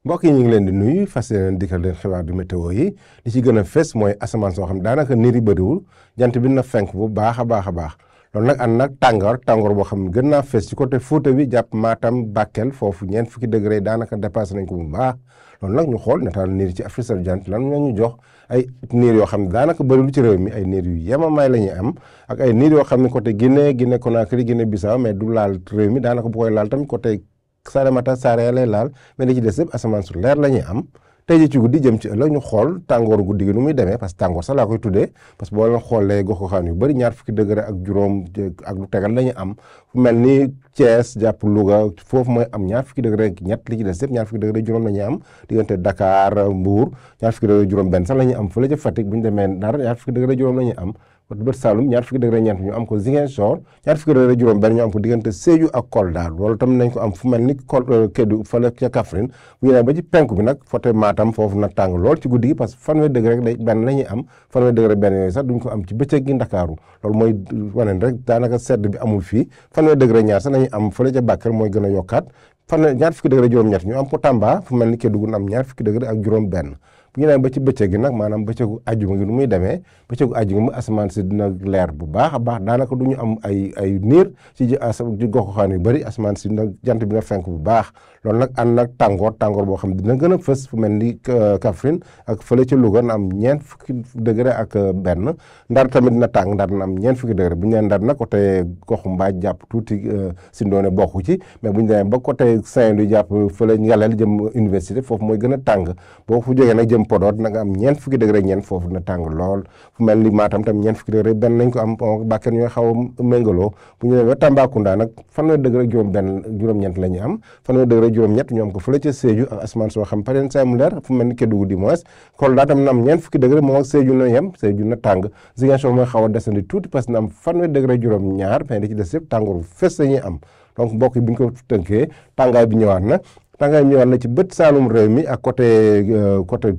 mbokk yi ñu ngi leen di nuyu fas yéene dikkal leen xibaar du météo yi li ci gën a fës mooy asamaan soo xam daanaka niir yi bëriwul jant bi na fenk bu baax a baax loolu nag ànd nag tàngoor boo xam ne gën naa fës ci côté Fuuta bi jàpp Matam Bakel foofu ñeent fukki degré daanaka dépassé nañ ko bu baax loolu nag ñu xool nataal niir ci Afrique sowu-jant lan la ñu jox ay niir yoo xam ne daanaka bëriwul ci réew mi ay niir yu yemamaay la ñuy am ak ay niir yoo xam ne côté Guinée Conakry Guinée Bissau mais du laal réew mi daanaka bu koy laal tamit côté Salémata Saraya lay laal mais li ci des yëpp asamaan su leer la ñuy am tey ji ci guddi jëm ci ëllëg ñu xool tàngooru guddi gi nu muy demee parce que tàngoor sax laa koy tuddee parce que boo leen xoolee gox-goxaan yu bëri ñaar fukki degré ak juróom ak lu tegal la ñu am fu mel ni Thiès jàpp Louga foofu mooy am ñaar fukki degré ak ñett li ci des yëpp ñaar fukki degré juróom la ñuy am diggante Dakar Mbour ñaar fukki degré juróom benn sax la ñuy am fële ca Fatick bu ñu demee Ndar ñaar fukki degré juróom la ñuy am bët Saalum ñaar fukki degré ñeent ñu am ko Ziguinchor ñaar fukki degré juróom benn ñu am ko diggante Sédhiou ak Kolda loolu tam nañ ko am fu mel ni Kédougou fële ca Kaffrine bu ñu nee ba ci penku bi nag côté Matam foofu nag tàng lool ci guddi gi parce que fanweeri degré rek benn la ñuy am fanweeri degré benn yooyu sax duñ ko am ci bëccëg gi Ndakaaru loolu mooy waneen rek daanaka sedd bi amul fii fanweeri degré ñaar sax la ñuy am fële ca Bakel mooy gën a yokkaat ñaar fukki degré juróom ñett ñu am ko Tamba fu mel ni Kédougou am ñaar fukki degré ak juróom benn bu ñu nee ba ci bëccëg gi nag maanaam bëccëgu àjjuma gi nu muy demee bëccëgu àjjuma mu asamaan si dina leer bu baax a baax daanaka du ñu am ay niir ci gox-goxaan yu bëri asamaan si dina jant bi na fenk bu baax loolu nag ànd nag tàngoor boo xam dina gën a fës fu mel ni Kaffrine ak fële ca Louga na am ñeent fukki degré ak benn Ndar tamit dina tàng Ndar na am ñeent fukki degré bu ñu nee Ndar nag côté goxu Mbaaj jàpp tuuti si ndoone bokku ci mais bu ñu demee ba côté Saint-Louis jàpp fële Ngalel jëm université foofu mooy gën a tàng boo fu jógee nag jëm Podor na nga am ñeent fukki degré ñeent foofu dina tàng lool fu mel ni Matam tam ñeent fukki degré benn nañ ko am Bakel ñooy xaw a méngaloo bu ñu demee ba Tambacounda nag fanweeri degré juróom-ñeent la ñu am fanweeri degré juróom-ñett ñu am ko fële ca Sédhiou ak asamaan soo xam paren say mu leer fu mel ni Kédougou di moins Kolda tam na am ñeent fukki degré moom ak Sédhiou na yem Sédhiou na tàng Ziguinchor mooy xaw a desandi tuuti parce que na am fanweeri degré juróom-ñaar mais li ci des yëpp tàngooru fes la ñuy am donc mbokk yi bi ñu ko tënkee tàngaay bi ñëwaat na ci bët Saalum réew mi ak côté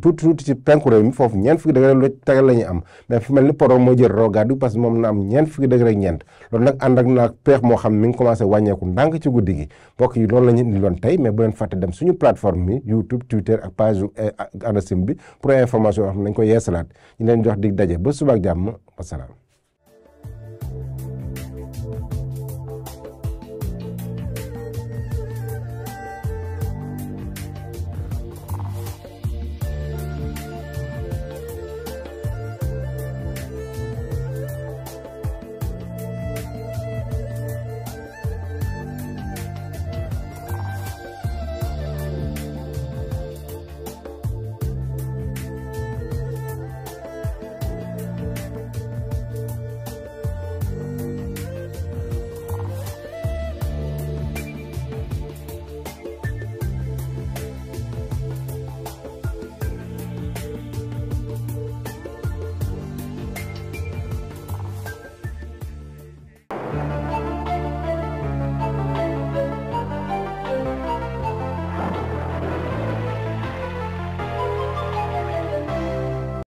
tuuti ci penku réew mi foofu ñeent fukki degré lu tegal la ñuy am mais fu mel ni Podor moo jël raw gàddu parce que moom na am ñeent fukki degré ak ñeent loolu nag ànd ak naag peex moo xam mi ngi commencé wàññeeku ndànk ci guddi gi mbokk yi loolu la ñu indi loon tey mais bu leen fàtte dem suñu plateforme bi YouTube Twitter ak page ANACIM bi pour information yoo xam ne nañ ko yeesalaat ñu leen jox dig daje ba suba ak jàmm wasalaam